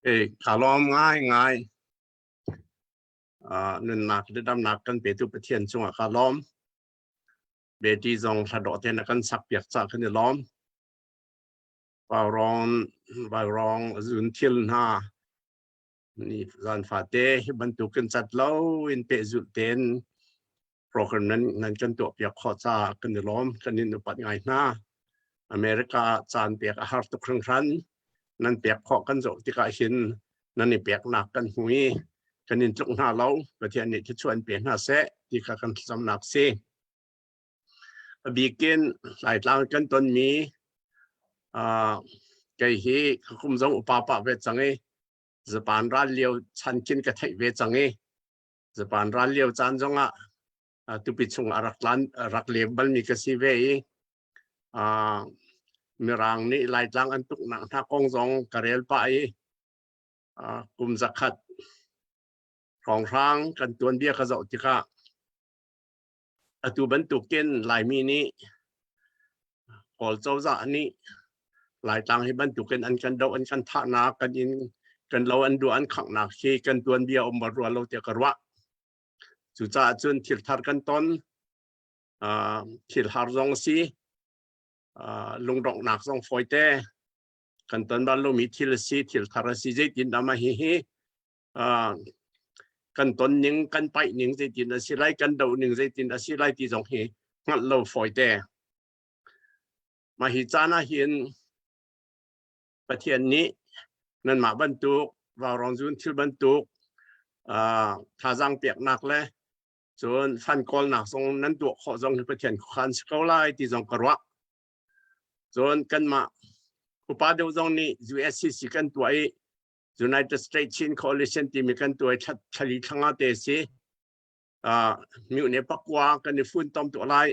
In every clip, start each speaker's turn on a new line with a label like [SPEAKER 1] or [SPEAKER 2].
[SPEAKER 1] Ei, ka lawm ngaingai. Nunnak le damnak kan petu Pathian cungah ka lawm. Beti zong hla dawh tein a kan sak piak ca kan i lawm. Vaurawng, vaurawng zun thil hna ni zan fate hi bantukin cat lo in pehzulh tein program nan nan kan tuah piak khawh caah kan i lawm kan in upat ngai hna America caan pek a har tuk hringhran nan pek khawh kan zoh tikah hin nan i peknak kan hmu i kan in tluk hna lo Pathian nih thluachuah in pe hna seh ti kha kan thlacamnak si a bikin Laitlang kan tonmi kei hi ka kum zong upa pah ve cang i Japan ral lio chan khin ka theih ve cang i Japan ral lio caan zongah tupi chung a rak tlan rak lem balmi ka si ve i Mirang nih Laitlang an tuknak hna kong zong ka rel pah i kum zakhat hrawnghrang kan tuanbia ka zoh tikah atu bantukin Laimi nih Kawl cozah nih Laitlang hi bantukin an kan doh an kan thahnak kan in kan lo an duah an khanghnak hi kan tuanbia um bal rua lo tiah ka ruah. Cucaah cun thil thar kan ton thil har zong si lungdonghnak zong fawite kan ton bal lomi thil a si thil thar a si zeitin dah mah hihi kan ton ning kan paih ning zeitin a si lai kan doh ning zeitin a si lai ti zong hi hngalh lo fawite mah hi caan ah hin Pathian nih nanmah bantuk vaurawng zun thil bantuk thazaang peknak le cun fan kawlnak zong nan tuah khawh zong hi Pathian khuakhan si ko lai ti zong ka ruah cun kanmah upa deuh zong nih USCC kan tuah i United States Chin Coalition timi kan tuah i thlali thlanga te si myu ne pakua kan i fun tom tuah lai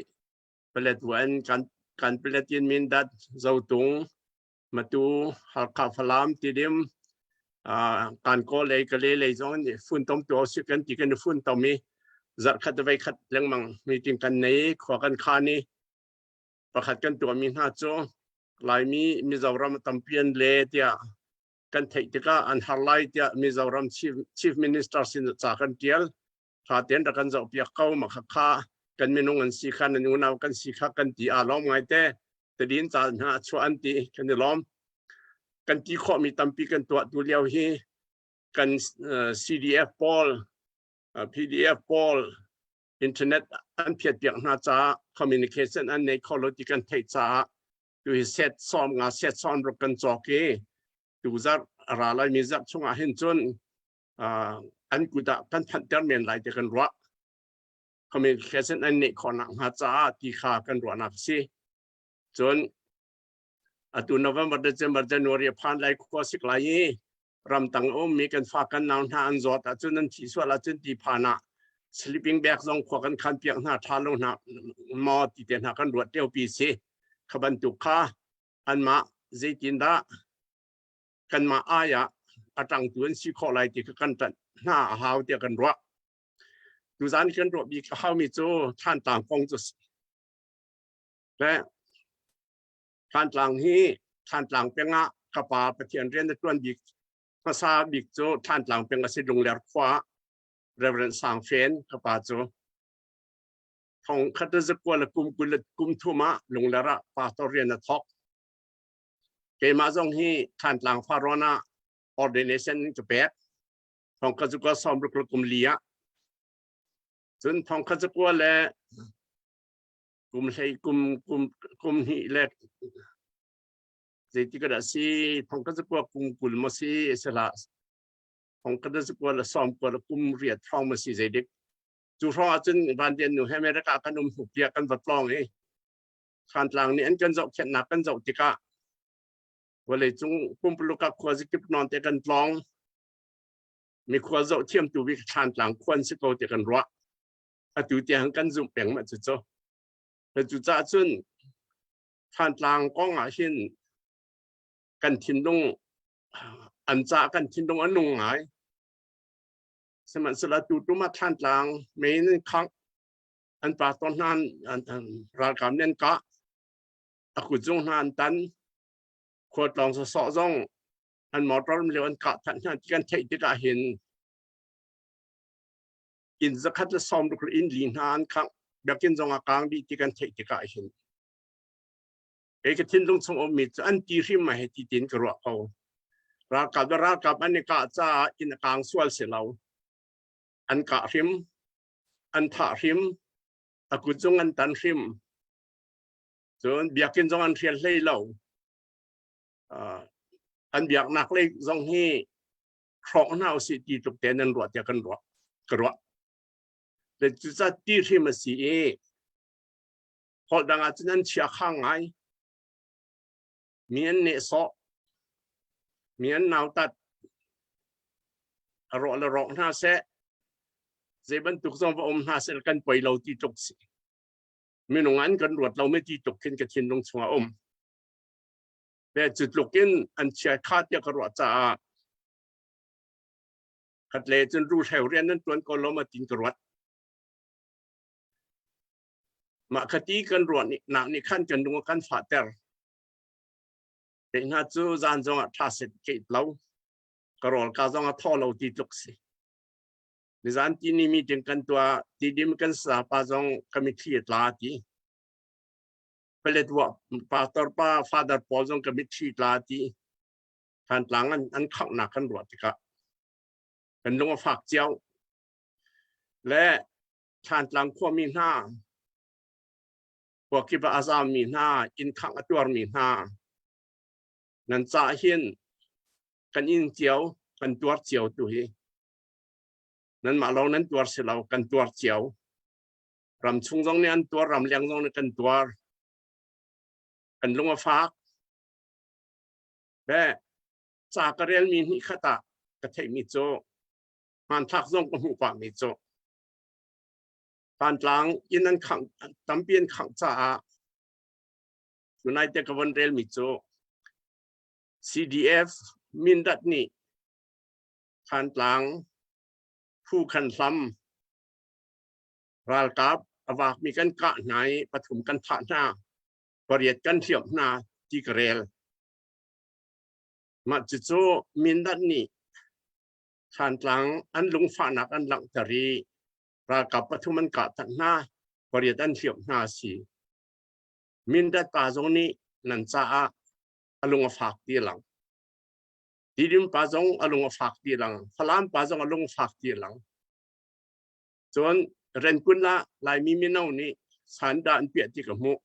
[SPEAKER 1] Paletwa in kan kan Paletin Mindat Zotung Matu Halkha Falam Tidim kan ko lei ka le lei zong nih fun tom tu si kan ti kan fun tom i zarh khat vei khat lengmang meeting kan nei khua kan khan i pakhat kan tuahmi hna cu Laimi Mizoram tampi an le tiah kan theih tikah an har lai tiah Mizoram Chief Minister sin ca kan tial tha tein rak kan zohpiak ko ma kha kha kan minung an si kha nan unau kan si kha kan ti aa lawm ngai te tadin ca hna chuah an ti kan i lawm kan ti khawhmi tampi kan tuah tu lio hi kan CDF pawl PDF pawl internet an phiat piak hna caah communication an nei kho lo ti kan theih caah tu hi set som nga set son ruk kan cawk i tu zarh ra lai mi zarh chungah hin cun an kut ah kan phanhter men lai ti kan ruah. Communication an neih khawhnak hnga caah ti kha kan ruahnak a si. Cun atu November, December, January a phan lai khua sik lai i ramtang a ummi kan fa kan nau hna an zawt ahcun an thih sual ahcun ti phan ah sleeping bag zong khua kan khan piak hna tha lo hna maw ti te hna kan ruat lio pi si. Kha bantuk kha anmah zeitindah kanmah ai ah a ṭangtu an si khawh lai ti kha kan ṭanh hna a hau tiah kan ruah. Tuzan kan ruah bik a haumi cu Thlantlang kong cu le Thlantlang hi Thlantlang peng ah ka pa Pathian rian a ṭuan bik hmasa bik cu Thlantlang peng a si Lungler khua Reverend Sang Fen ka pa cu thong khat le zakua le kum kul le kum thum ah Lungler ah pastor rian a thawk. Keimah zong hi Thantlang Farrawn ah ordination ka pek. Thong kha cu ka sawm ruk le kum li ah. Cun thong kha cu kua le kum hlei kum kum kum hnih le zeiti ka dah si thong kha cu kua kum 20 maw si sila thong kha cu kua le sawm kua le kum riat hrawng maw si zeidik cu hrawng ahcun Van Lian nu he America kan um hnu piak kan va tlawng i Thantlang nih an kan zohkhenhnak kan zoh tikah vawleicung pumpuluk ah khuazikip nawn te kan tlawng mi khua zoh thiamtu bik Thlantlang khua an si ko ti kan ruah atu tiang kan zumh peng ma cu cu cu caah cun Thlantlang kong ah hin kan thinlung an ca kan thinlung a nung ngai sihmanhsehlaw tu tum ah Thlantlang mei in khangh an pastor hna an ralkap nih an kah a kutzung hna an tan khualtlawng sawsawh zong An motor lio an kah than hna ti kan theih tikah hin inn 160 le inn li hna an khangh, biakinn zong a kaang dih ti kan theih tikah hin kei ka thinlung chung ummi cu an ti hrim ma he ti tin ka ruah ko. Ralkap le ralkap an i kah caah inn a kaang sual si lo, an kah hrim, an thah hrim, a kut zong an tan hrim, cun biakinn zong an hrial hlei lo. An biaknak lei zong hi hrawk hna usih ti tluk te nan ruah tiah kan ruah ka ruah. Le cucaah ti hrim a si i holh dang ah cun an chia kha ngai, mi an nehsawh, mi an nautat. A rawh le rawk hna seh, zei bantuk zong va um hna seh, kan poi lo ti tluk si, minung an kan ruat lo me ti tluk khin ka thinlung chungah um ve. Cu tluk in an chia kha tiah ka ruah caah khat le cun ruhreu rian nan tuan ko lo ma tin ka ruat. Mah khati kan ruah nak nih khan kan lung kan fahter. Te hna cu zan zong ah tha set ke lo, ka rawl ka zong a thaw lo ti tluk si. Nizan ti ni meeting kan tua ti dim kan sa pa zong ka mitthli tla ti. Paletwa pastor pa Father Paul zong ka mitthli tla ti. Thantlang an khangh kan ruah tikah kan lung a fak cio. Le Thantlang khuami hna, khua kip ah a zammi hna, inn khangh a tuarmi hna, nan ca hin kan inn cio, kan tuar cio tu hi. Nanmah lawng nan tuar si lo, kan tuar cio. Ram chung zong nih an tuar, ram leng zong nih kan tuar. Kan lung a fak. Be ca ka relmi hnih khat ah ka theihmi cu hmanthlak zong ka hmuh pahmi cu Thantlang inn an khangh, tampi an khangh caah United ka von relmi cu CDF Mindat nih Thantlang phu khan hlam ralkap a vakmi kan kah hna i pathum kan thah hna, pariat kan hliamh hna ti ka rel. Mah cucu Mindat nih Thantlang an lungfahnak an langhter i ralkap pathum an kah tak hna, pariat an hliamh hna a si. Mindat pa zong nih nan caah a lung a fak ti lang. Tidim pa zong a lung a fak ti lang. Falam pa zong a lung a fak ti lang. Cun Renkun ah Laimi mino nih sanda an piah ti ka hmuh.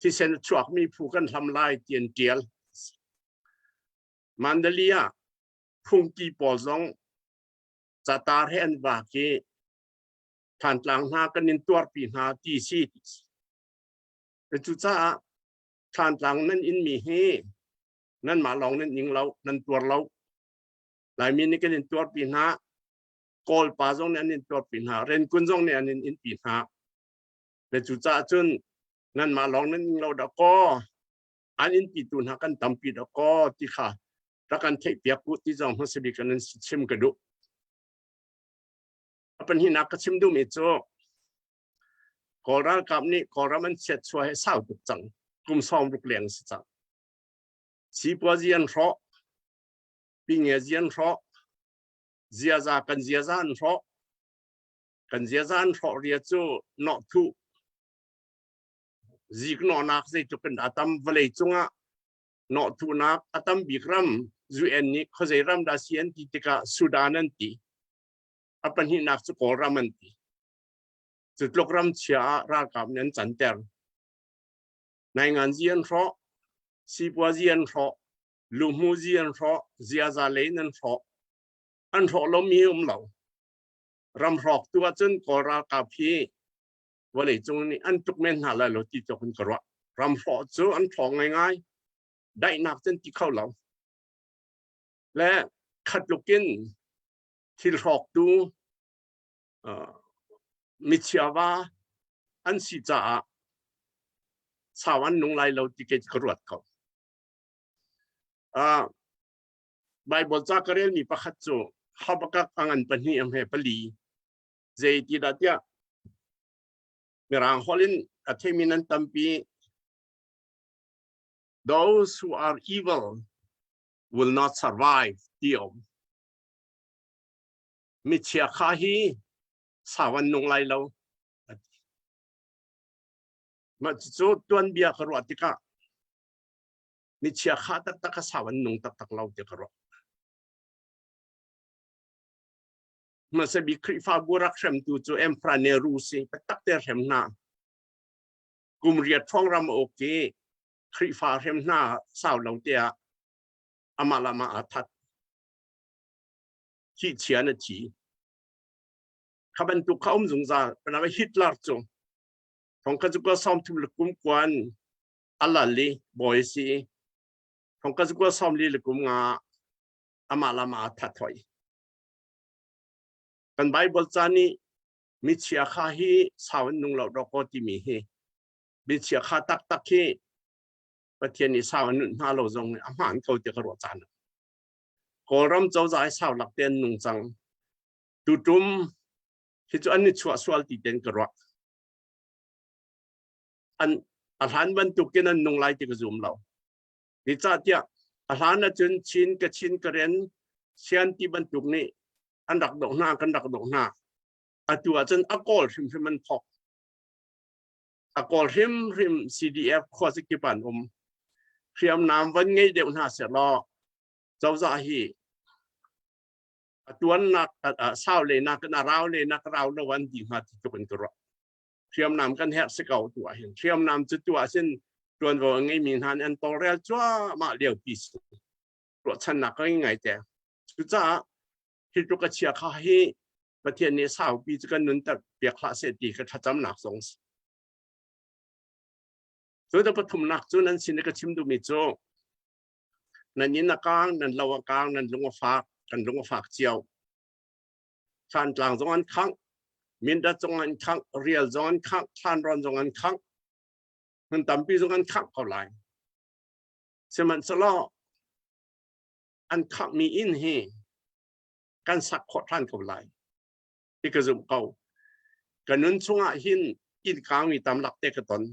[SPEAKER 1] Thisen a chuakmi phu kan hlam lai ti an tial. Mandalay ah phungki pawl zong catar he an vak i Thantlang hna kan in tuarpi hna ti si. Cucaah Thantlang nan inmi hi nanmah lawng nan ing lo, nan tuar lo. Laimi nih kan in tuarpi hna, Kawl pa zong nih an in tuarpi hna, Renkun zong nih an in inpi hna. Le cucaah cun nanmah lawng nan ing lo dah kaw, an in pitu hna kan tampi dah kaw ti kha rak kan theihpiak u ti zong hmasa bik in chim ka duh. A pahnihnak ka chim duhmi cu Kawl ralkap nih Kawlram an chiat chuah hi sau tuk cang. Kum 60 leng si cang. Sipuazi an hrawh, pingiazi an hrawh, ziaza kan ziaza an hrawh. Kan ziaza an hrawh ria cu nawhthuh ziknawhnak zeitluk in a tam. Vawlei cungah nawhthuhnak a tam bik ram UN nih khuazei ram dah si an ti tikah Sudan an ti. A pahnihnak cu Kawlram an ti. Cu tluk ram chia ah ralkap nih an canter. Nainganzi an hrawh, sipuazi an hrawh, luhmuzi an hrawh, ziaza lei in an hrawh. An hrawh lomi um lo. Ram hrawk tu ahcun Kawl ralkap hi vawlei cung nih an tuk men hna lai lo ti tluk in ka ruah. Ram hrawh cu an ṭhawng ngaingai. Daihnak cun ti kho lo. Le khat tluk in thil hrawktu michiava an si caah sau an nung lai lo ti ke ka ruat ko. Bible ca ka relmi pakhat cu Habakkuk a ngan pahnih a hme pali. Zei ti dah tiah Mirang holh in a theimi nan tampi. Those who are evil will not survive ti um. Mi chiakha hi sau an nung lai lo. Mah cucu tuanbia ka ruah tikah mi chiakha taktak kha sau an nung taktak lo ti ka ruah. Hmasa bik Khrihfabu rak hremtu cu Emperor Nehru si taktak te hrem hna. Kum riat hrawng ram a uk i Khrihfa hrem hna sau lo tiah amah le amah aa that. Thih chia na thi. Kha bantuk kha um zungzal. Panama Hitler cu thong kha cu ka sawm thum le kum kuan alal i bawi si. Thong kha cu ka sawm li le kum nga amah le amah aa that hoi. Kan Bible ca nih mi chiakha hi sau an nung lo dawkaw timi hi mi chiakha taktak hi Pathian nih sau an nunh hna lo zong a hmaan ko ti ka ruah caan. Kawlram cozah hi sau lak te an nung cang. Tutum hi cu an i chuah sual ti ten ka ruah. An a hlan bantukin an nung lai ti ka zum lo. Zeicahtiah a hlan ahcun Chin, Kachin, Karen, Sian ti bantuk nih an rak doh hna, kan rak doh hna. Atu ahcun a kawl hrimhrim an thok. A kawl hrimhrim CDF khuazakip an um. Hriamnam van ngei deuh hna sehlaw cozah hi a tuannak sau le nak a rau le nak rau lo an di hnga ti tuk in ka ruah. Hriamnam kan herh si ko tu ah hin. Hriamnam cu tu ah sin tuanvo a ngeimi hna nih an tawlrel cuahmah lio pi si. Ruahchannak ka ngei ngai te. Cucaah hi tluk a chia kha hi Pathian nih saupi cu kan nunter piak hlah seh ti ka thlacamnak zong si. Cu da pathumnak cu nan sin i ka chim duhmi cu nan inn a kang, nan lo a kang, nan lung a fak, kan lung a fak cio. Thlantlang zong an khangh, Mindat zong an khangh, Rial zong an khangh, Thlanrawn zong an khangh, hmun tampi zong an khangh ko lai. Sihmanhsehlaw an khanghmi inn hi kan sak khawh ṭhan ko lai ti ka zumh ko. Ka nun chungah hin inn kaangmi tam lak te ka ton.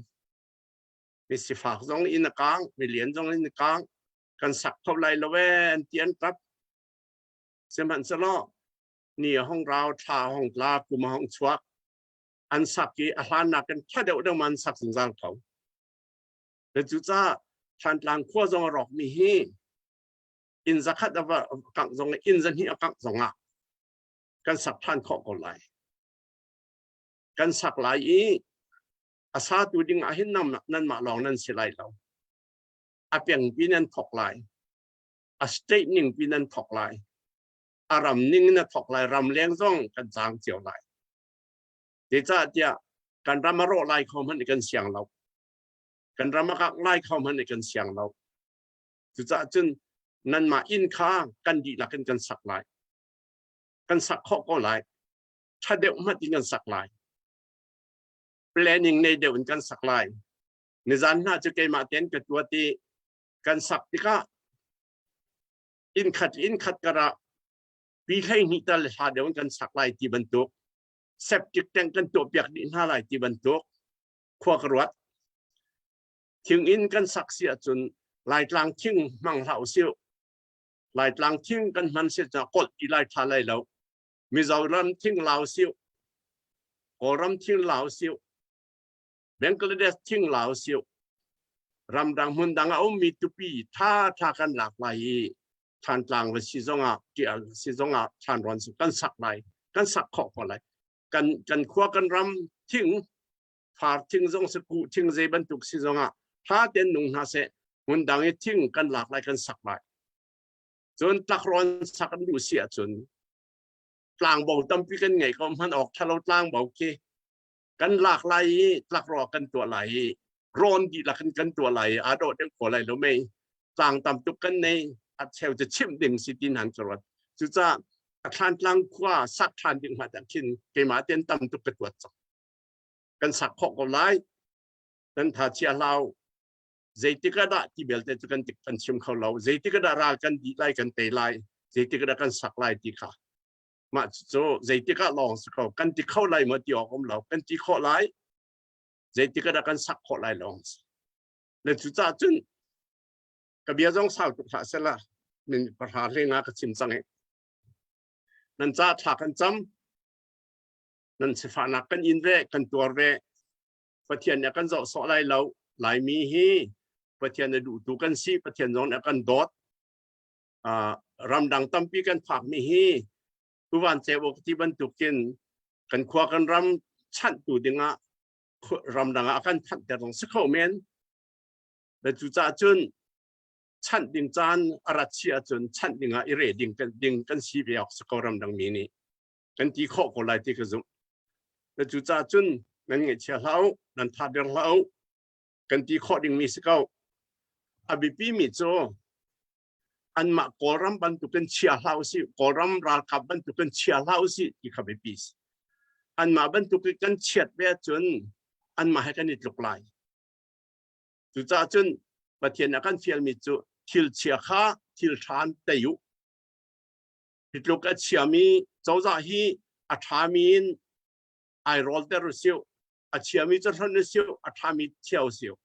[SPEAKER 1] Mi sifak zong inn a kaang, mi lian zong inn a kaang. Kan sak kho lai lo ee an ti an ṭap. Sihmanhsehlaw ni a hong rau, thla a hong tla, kum a hong chuak. An sak i a hlan nakin ṭha deuh deuh ma an sak zungzal ko. Le cucaah Thantlang khua zong a rawkmi hi inn zakhat a va kangh zong inn zahnih a kangh zong ah kan sak ṭhan khawh ko lai. Kan sak lai i a satu ding ah hin nanmah lawng nan si lai lo. A pengpi nan thawk lai. A state ning pi nan thawk lai. A ram ning na thawk lai. Ram leng zong kan caang cio lai. Zeicahtiah kan ram a rawh lai kho hmanh kan siang lo. Kan ram a kak lai kho hmanh kan siang lo. Cucaah cun nanmah inn kha kan dihlak in kan sak lai. Kan sak khawh ko lai. Ṭha deuh hmanh in kan sak lai. Planning nei deuh in kan sak lai. Nizan hna cu keimah tein ka tuat i kan sak tikah inn khat inn khat karah pi 12 tal hla deuh in kan sak lai ti bantuk septic tank kan tuahpiak dih hna lai ti bantuk khua ka ruat. Thing inn kan sak si ahcun Laitlang thing hmang hlah usih. Laitlang thing kan hman si cun kolh ti lai tha lai lo. Mizoram thing la usih. Kawlram thing la usih. Bangladesh thing la usih. Ramdang hmundang a ummi tupi tha tha kan lak lai i Thantlang va si zongah tial si zongah Thlanrawn si kan sak lai. Kan sak khawh ko lai. Kan khua kan ram thing far thing zong si kuh thing zei bantuk si zongah hla ten nung hna seh hmun dang i thing kan lak lai kan sak lai cun tlakrawn sak an duh si ahcun tlangbo tampi kan ngei ko hman awk thalo tlangbo khi kan lak lai i tlakro kan tuah lai i rawn dihlak in kan tuah lai i aa dawh deuh ko lai lo mei tlang tam tuk kan nei a cheu cu chimh ding si tin han ka ruat cucaah a thlan tlang khua sak ṭhan ding hma tak khin keimah ten tam tuk ka tuat cang kan sak khawh ko lai kan tha chia hlau zeitik ah dah ti belte cu kan kan chim kho lo zeitik ah dah ral kan dih lai kan tei lai zeitik ah dah kan sak lai ti kha mah cu zeitik ah lawng si ko kan ti kho lai maw ti awk um lo kan ti khawh lai zeitik ah dah kan sak khawh lai lawng si le cucaah cun. Ka bia zong sau tuk hlah sela min pahra hlenga ka chim cang i nan ca thla kan cam, nan sifahnak kan in ve, kan tuar ve. Pathian nih a kan zoh sawh lai lo. Laimi hi Pathian a duhtu kan si, Pathian zong nih a kan dawt. Ramdang tampi kan phakmi hi tuvan ceu ti bantukin kan khua kan ram chanhtu dingah ramdang ah a kan phanhter zong si kho men. Le cucaah cun chanh ding caan a rat si ahcun chanh ding ah i re ding ding kan si ve awk si ko. Ramdang mi nih kan ti khawh ko lai ti ka zumh. Le cucaah cun nan ngaihchia hlah u, nan tha der hlah u, kan ti khawh dingmi si ko. A biapi mi cu anmah Kawlram bantukin chia hlah usih, Kawlram ralkap bantukin chia hlah usih ti kha biapi si. Anmah bantukin kan chiat ve ahcun anmah he kan i tluk lai. Cucaah cun Pathian a kan fialmi cu thil chia kha thil ṭha in tei u. Hi tluk a chiami cozah hi a ṭhami in ai rawlter usih, a chiami cu hlonh usih, a ṭhami chia usih.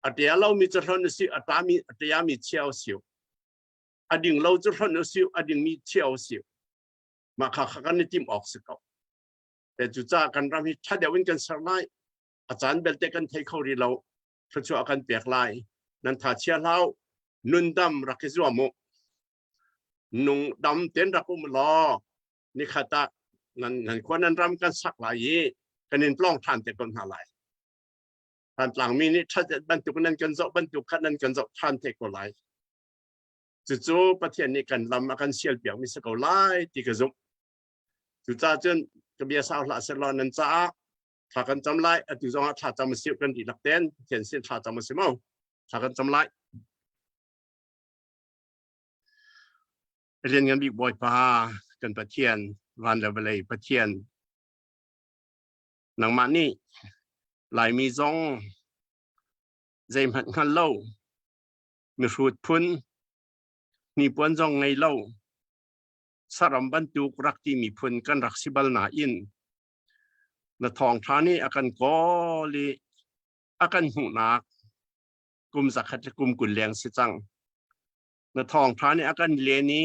[SPEAKER 1] A ṭia lomi cu hlonh usih, a ṭami a ṭiami chia usih. A ding lo cu hlonh usih, a dingmi chia usih. Mah kha kha kan i timh awk si ko. Te cucaah kan ram hi ṭha deuh in kan ser lai. A caan belte kan thei kho rih lo. Thluachuah kan pek lai. Nan tha chia hlau. Nun dam rak i zuam u. Nung dam ten rak um law nikhat ah nan nan khua nan ram kan sak lai i kan in tlawng ṭhan te ko hna lai. Thantlang mi nih ṭhat bantuk nan kan zoh bantuk khat nan kan zoh ṭhan te ko lai. Cucu Pathian nih kan lam a kan sial piak mi si ko lai ti ka zumh. Cucaah cun ka bia sau hlah sehlaw nan caah thla kan cam lai. Atu zongah thla cam a si, kan dihlak ten Pathian sin thla cam a si mo. Thla kan cam lai. Lianngan bik Bawipa kan Pathian, van le vawlei Pathian, nangmah nih Laimi zong zeihmanh hngal lo, mihrut phun, hnipuan zong ngei lo, saram bantuk rak ti miphun kan rak si bal nain na thawngṭha nih a kan kawl i a kan hmuhnak kum zakhat le kum 20 leng si cang. Na thawngṭha nih a kan len i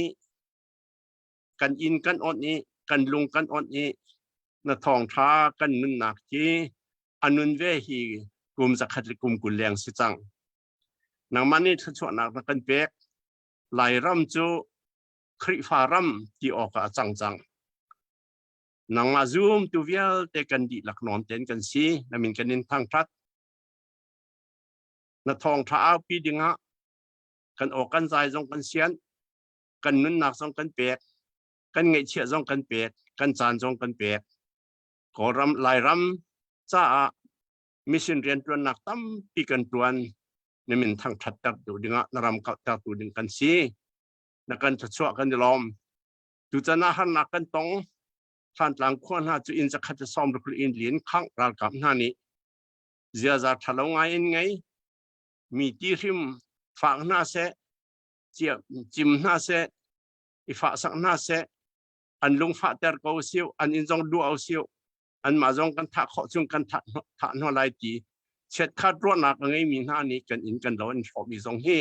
[SPEAKER 1] kan inn kan onh i kan lung kan onh i na thawngṭha kan nunnak hi a nun ve hi kum zakhat le kum 20 leng si cang. Nangmah nih thluachuahnak na kan pek. Lairam cu Khrihfa ram ti awkah a cang cang. Nangmah zumtu vialte kan dihlak nawn tein kan si. Na min kan in thangṭhat. Na thawngṭha aupi dingah kan aw kan zai zong kan sian, kan nunnak zong kan pek, kan ngaihchiah zong kan pek, kan caan zong kan pek. Kawlram Lairam caah mission rianṭuannak tampi kan ṭuan. Na min thangṭhat tertu dingah, na ram kauhtertu ding kan si. Na kan thluachuah, kan i lawm. Tuchan ah harnak kan tong. Thantlang khua hna cu inn zakhat le sawmruk le inn lin khangh ralkap hna nih ziaza ṭhalo ngai in ngei mi ti hrim fak hna seh, cim hna seh, i fahsak hna seh, an lung fahter ko siu, an inn zong duah siu, anmah zong kan thah khawh chung kan thah hna lai ti chiatkhat ruahnak a ngeimi hna nih kan inn kan lo an hrawhmi zong hi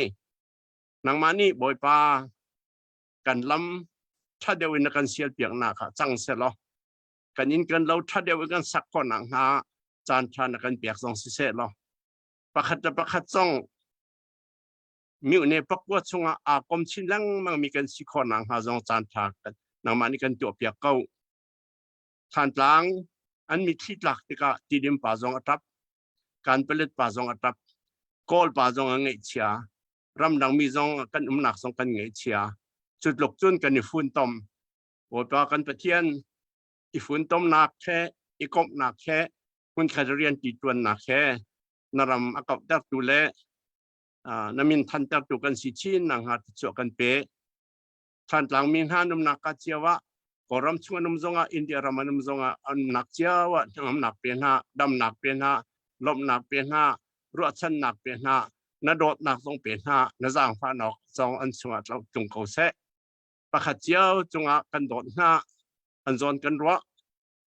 [SPEAKER 1] nangmah nih Bawipa kan lam ṭha deuh in na kan sial piaknak ah cang selaw kan inn kan lo ṭha deuh in kan sak khawh nakhnga caan ṭha na kan pek zong siseh law pakhat le pakhat zong mihne pakua chungah aa kom chin lengmang mi kan si khawh nakhnga zong caan ṭha nangmah nih kan tuahpiak ko. Thantlang an mitthli tlak tikah Tidim pa zong a ṭap, Kanpalet pa zong a ṭap, Kawl pa zong a ngaihchia, ramdang mi zong kan umnak zong kan ngaihchia. Cu tluk cun kan i funtom. Bawipa kan Pathian, i funtomnak he, i komhnak he, hmunkhat rian ti ṭuannak he na ram a kauhtertu le na min thantertu kan si chin nakhnga thluachuah kan pe. Thantlang mi hna numnak ka cio ah, Kawlram chung an um zongah, India ram an um zongah, an umnak cio ah hnangamnak pe hna, damnak pe hna, lawmhnak pe hna, ruahchannak pe hna, na dawtnak zong pe hna, na zaangfahnak zong an chungah tlung ko seh. Pakhat cio cungah kan dawt hna, an zawn kan ruah,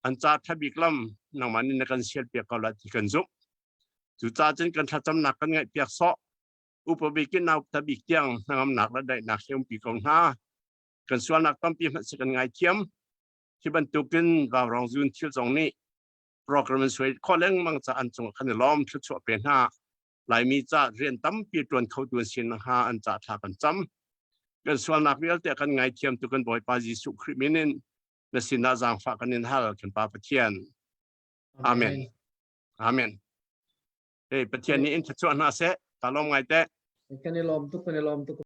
[SPEAKER 1] an ca ṭha bik lam nangmah nih na kan sial piak ko lai ti kan zumh. Cucaah cun kan thlacamnak kan ngaih piak sawh. Upa bik in nauta bik tiang hnangamnak le daihnak he umpi ko hna. Kan sualnak tampi hmanh si kan ngaithiam. Hi bantukin vaurawng zun thil zong nih program an suai khawh lengmang ca an cung kan i lawm thluachuah pe hna. Laimi ca rian tampi ṭuan kho tu an si nakhnga an ca thla kan cam. Kan sualnak vialte kan ngaithiam tu kan Bawipa Jesuh Khrih min in na sinah zaangfah kan in hal kan Pa Pathian. Amen. Amen. Hey, Pathian nih in thluachuah hna seh. Ka lawm ngai te.
[SPEAKER 2] Kan i lawm tuk, kan i lawm tuk.